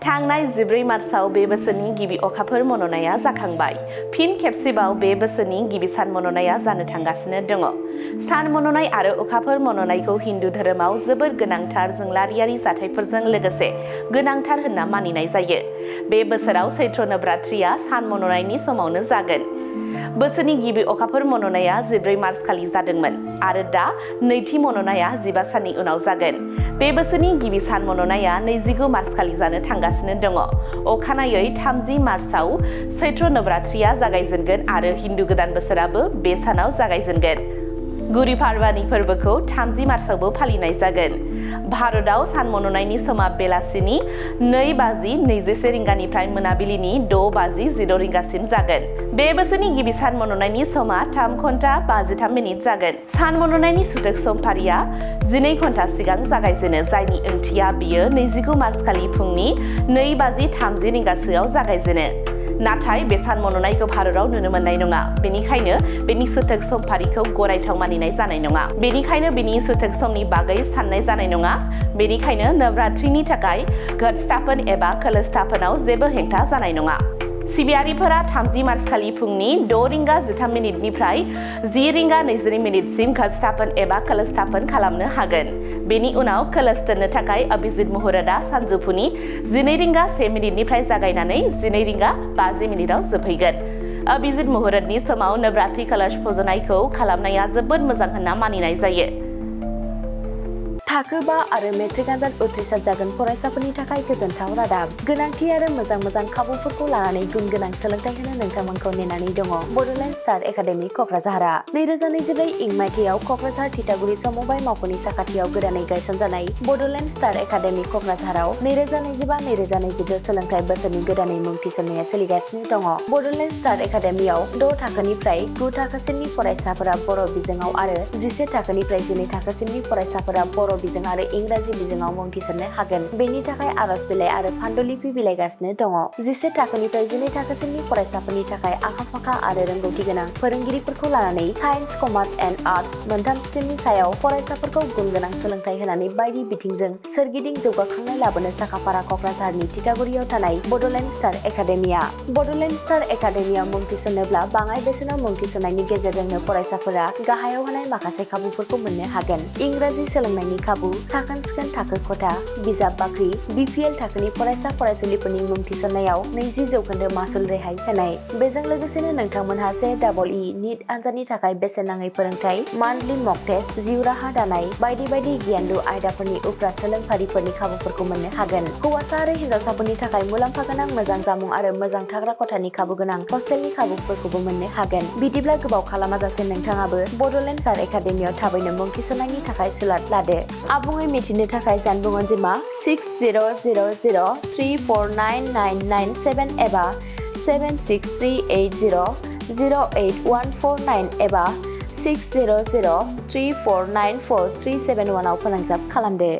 थांनाय 14 मार्चआव बे बोसोरनि गिबि अखाफोर मन'नाया जाखांबाय। फिन खेबसेबाव बे बोसोरनि गिबि सान मन'नाया जानो थांगासिनो दङ। सान मन'नाय आरो अखाफोर मन'नायखौ हिन्दु धोरोमाव जोबोर गोनांथार जोंलारियारि जाथायफोरजों लोगोसे गोनांथार होनना मानिनाय जायो। बे बोसोराव चैत्र नवरात्रिया सान मन'नायनि समावनो जागोन। बोसोरनि गिबि अखाफोर मन'नाया 14 मार्च खालि जादोंमोन आरो दा नैथि मन'नाया 15 साननि उनाव जागोन। बे बोसोरनि गिबि सान मन'नाया 29 मार्च खालि जानो थांगासिनो दङ। अखानायै 30 मार्चआव चैत्र नवरात्रिया जागायजेनगोन आरो हिन्दु गोदान बोसोराबो बे सानाव जागायजेनगोन। गुड़ी पाड़वानि फोरबोखौ 30 मार्चआवबो फालिनाय जागोन। भारतआव सान मन'नायनि समा बेलासिनि 2:21 रिंगानिफ्राय मोनाबिलिनि 6:12 रिंगासिम जागोन। बे बोसोरनि गिबि सान मन'नायनि समा 3 घन्टा 53 मिनिट जागोन। सान मन'नायनि सुतेक समफारिया 12 घन्टा सिगां जागायजेनो, जायनि ओंथिया बियो 29 मार्च खालि फुंनि 2:30 रिंगासोआव जागायजेनो। नाथाय बे सान मन'नायखौ भारतआव नुनो मोननाय नङा, बेनिखायनो बेनि सुतेक समफारिखौ गनायथाव मानिनाय जानाय नङा। बेनिखायनो बेनि सुतेक समनि बागै साननाय जानाय नङा। बेनिखायनो नवरात्रिनि थाखाय घट स्थापन एबा कलश स्थापनाव जेबो हेंथा जानाय नङा। सिबियारिफोरा 30 मार्च खालि फुंनि 6:13 10 रिंगा 20 मिनिटसिम घट स्थापन एबा कलश स्थापन खालामनो हागोन। बेनि उनाव कलश दोननो थाखाय अभिजित मुहुरतआ सानजौफुनि 12 रिंगा 1 मिनिटनिफ्राय जागायनानै 12 रिंगा 50 मिनिटआव जोबहैगोन। अभिजित मुहुरतनि समाव नवरात्रि कलश फज'नायखौ खालामनाया जोबोद मोजां होनना मानिनाय जायो। थाखो 5 आरो मेट्रिक आनजाद उथ्रिसार जागोन फरायसाफोरनि थाखाय गोजोनथाव रादाब। गोनांथि आरो मोजां खाबुफोरखौ लानानै गुन गोनां सोलोंथाइ होनो नोंथांमोनखौ नेनानै दङ बड'लेण्ड स्टार एकाडेमि क'क्राझारआ। 2024 इं मायथाइयाव क'क्राझार थिथागुरि समबाय मावख'नि साखाथियाव गोदानै गायसनजानाय बड'लेण्ड स्टार एकाडेमि क'क्राझाराव 2025-2026 सोलोंथाइ बोसोरनि गोदानै मुं थिसननाया सोलिगासिनो दङ। बड'लेण्ड स्टार एकाडेमियाव 6 थाखोनिफ्राय 9 थाखोसिमनि फरायसाफोरा बर' बिजोङाव आरो 11 थाखोनिफ्राय 12 थाखोसिमनि फरायसाफोरा बर' बिजों आरो इंराजि बिजोङाव मुं थिसननो हागोन। बेनि थाखाय आर'ज बिलाइ आरो फान्डुलिपि बिलाइगासिनो दङ। 11 थाखोनिफ्राय 12 थाखोसिमनि फरायसाफोरनि थाखाय आखा-फाखा आरो रोंगौथि गोनां फोरोंगिरिफोरखौ लानानै साइन्स, कमार्स एन्ड आर्टस मोनथाम स्ट्रिमनि सायाव फरायसाफोरखौ गुन गोनां सोलोंथाइ होनानै बायदि बिथिंजों सोरगिदिं जौगाखांनाय लाबोनो साखाफारा क'क्राझारनि थिथागुरियाव थानाय बड'लेण्ड स्टार एकाडेमिया। बड'लेण्ड स्टार एकाडेमियाव मुं थिसननोब्ला बाङाइ बेसेनाव मुं थिसननायनि गेजेरजोंनो फरायसाफोरा गाहायाव होनाय माखासे खाबुफोरखौ मोननो हागोन। इंराजि सोलोंनायनि खाबु, साखोन-सिखोन थाखो खथा, बिजाब बाख्रि, BPL थाखोनि फरायसा फरायसुलिफोरनि मुं थिसननायाव 20% मासुल रेहाय होनाय। बेजों लोगोसेनो नोंथांमोनहा JEE नीट आनजादनि थाखाय बेसेन नाङै फोरोंथाय, मान्थलि मक टेस्ट, जिउ राहा दानाय बायदि आयदाफोरनि उफ्रा सोलोंफारिफोरनि खाबुफोरखौ मोननो हागोन। हौवासा आरो हिन्जावसाफोरनि थाखाय मुलाम्फा गोनां मोजां जामुं आरो मोजां थाग्रा खथानि खाबु गोनां हस्टेलनि खाबुफोरखौबो मोननो हागोन। बिदिब्ला गोबाव खालामाजासे नोंथाङाबो बड'लेण्ड स्टार एकाडेमियाव थाबैनो मुं थिसननायनि थाखाय सुलाद लादो। आबुङै मिथिनो थाखाय जानबुं अनजिमा 6000349997 एबा 7638008149 एबा 6003494371 आव फोनांजाब खालामदो।